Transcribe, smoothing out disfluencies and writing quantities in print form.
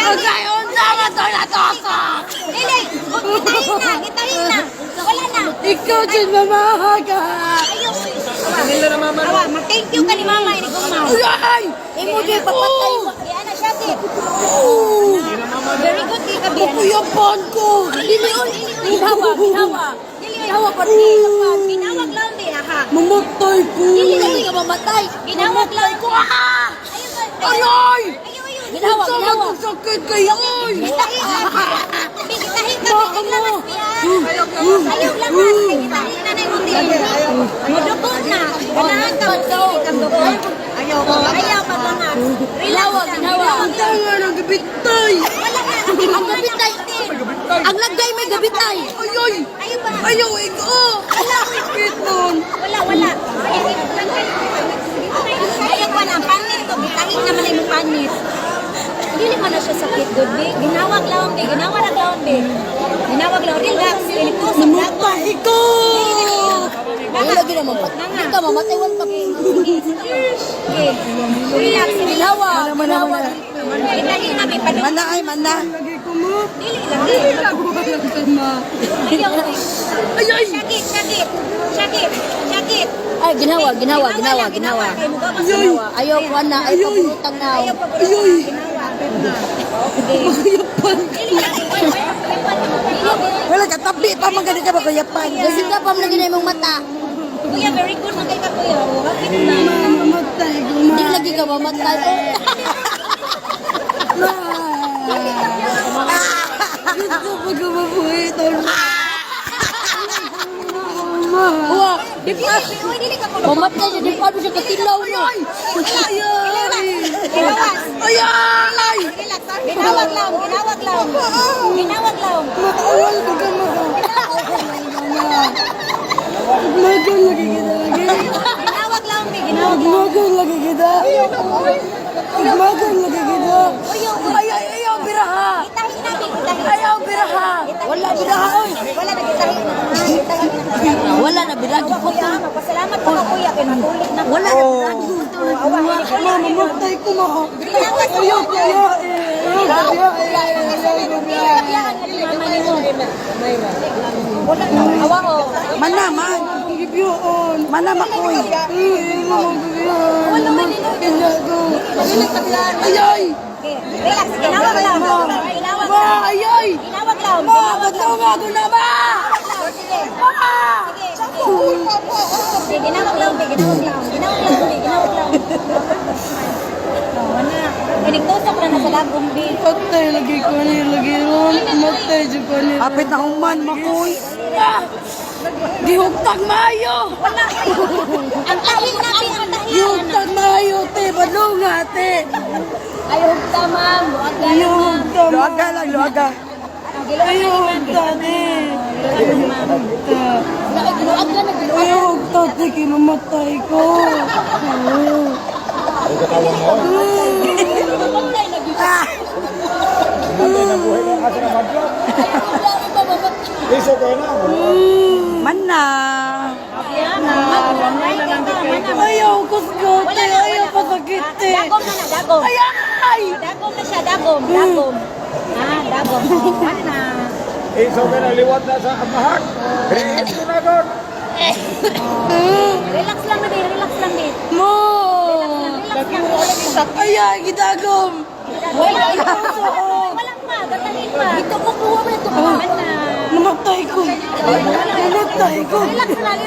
Okay, unsa man to natusok? Dili, gitahi na, gitahi na. Wala na. Ikaw dyan, mamahaga. Ayaw. Awa. Awa, mag-thank you ka ni mama ini gugma. Ay! Imo di papatay mo. Di ana siya di. Oh! Very good di ka bi. Kuyapan ko! Dili on, ginawa, ginawa. Dili ginawa pa ni. Ginawag lang di aha. Mamatay ko! Dili lagi ka mamatay. Ginawag lang ko! Ah! Ayaw. Aray! Ayaw, ayaw. Ginawa, Unsa man ginawa. tong sakit kay ay! Gitahi ka. Bi, gitahi ka. Baka Bi, mo! lamas bi, ah. Ayaw lamas. Kay gitahi na na imong dili. Moduko na. Ganahan ka mo. Ayaw. Ayaw paglangas. Relax lang. Ginawa. Ang tanga ng gabitay! Wala na. Ang gabitay. Ang lagay may gabitay! Ay, ay! Ayaw pa. Ayaw, ikaw! Sakit nun! Wala, wala. Ayaw pa na. Ang panit to. Gitahi naman na imong panit. Dili man na siya sakit, good be. Ginawag lang, be. Ginawag lang, be. Ginawag lang. Relax. Dili ko sa Namatay ko! Ay, lagi na mamatay. Hindi ka mamatay, wala ka. Okay. Relax. Ginawa! Ginawa! Gitahi na, be. Padung. Mana ay, mana! Lagi ko mo! Dili lang. Ayaw. Ay, ay! Sakit, sakit. Sakit, sakit. Ay, ginawa, ginawa, ginawa, ginawa. Ayoy! Ayaw ko na, ay pagulutang na. Ayaw pa Ayoy! Ginawa. Kuyapan ko! Wala ka tabi pa man gani ka ba kuyapan. Kasi ka pa man na imong mata. Kuya, very good man kay ka, kuya. Bakit na? Mamatay ko, ma! Hindi lagi ka mamatay. Ma! Gusto ko mabuhay ito. Ma! Uwa, di pa. Uy, dili ka kulo. Mamatay siya, di pa siya katilaw no. Ay! Ginawas. Ay! Ay! Relax. Ginawag lang, ginawag lang. Ginawag lang. Makawal ko ka, ma! Magal lagi kita lagi. Ginawag lang, be. Ginawag lang. Magal lagi kita. Magal lagi kita. Ay, ay, ayaw, biraha! Gitahi na, be. Gitahi. Ayaw, biraha! Wala biraha oy. Wala na gitahi na. Gitahi na. Wala na biraha Awa, kuya, magpasalamat pa ka, kuya, kay matulit na. Wala na biraha. Awa, Ma, mamatay ko, ma! Ginawas. Ayaw, kuya! Ayaw, kuya! Ayaw, kuya! Kabiyaan nga di mama nimo. Wala na. Awa ko. Mana man. Ang gibyuon! Mana makoy. Wala man Ay, ay! Okay, relax. Ginawag lang. Ginawag Ma, lang. ay, ay! Ginawag lang. Ma, ba't ako na, ma? Sige. Ma! Sige. Sige, ginawag lang, be. Ginawag lang. Ginawag lang, be. Ginawag lang. Oh, wala. Pinigtusok na na sa lagong, be. Patay lagi ko ni lagi ron. Matay jud ko ni. Apit na human makoy. Gihugtag maayo. Wala. Ang tahi na, be. Ang tahi. Gihugtag maayo te, badlong te. Ay, hugta ma'am. Luag ka lang, ma'am. Gihugtag. Luaga lang, luaga. Ayaw hugta te. Hugta. Wala, Giluag ka na, giluag. Ayaw hugta te, kinumatay ko. Ah, Iso kayo na. mana. Ayaw kusgo te, ayaw pasakit te. Dagom na na, dagom. Ay, ay! Dagom na siya, dagom. Dagom. Ah, dagom. Oh, wala. Iso kayo na liwat na sa amahak. Iso na god. Relax lang na, be. Relax lang, be. Mo! Relax lang. Ay, ay, gidagom! Wala. Wala pa. Gatahin pa. Ito ko kuha mo ito. Wala. Namatay ko! Namatay ko! Relax lang.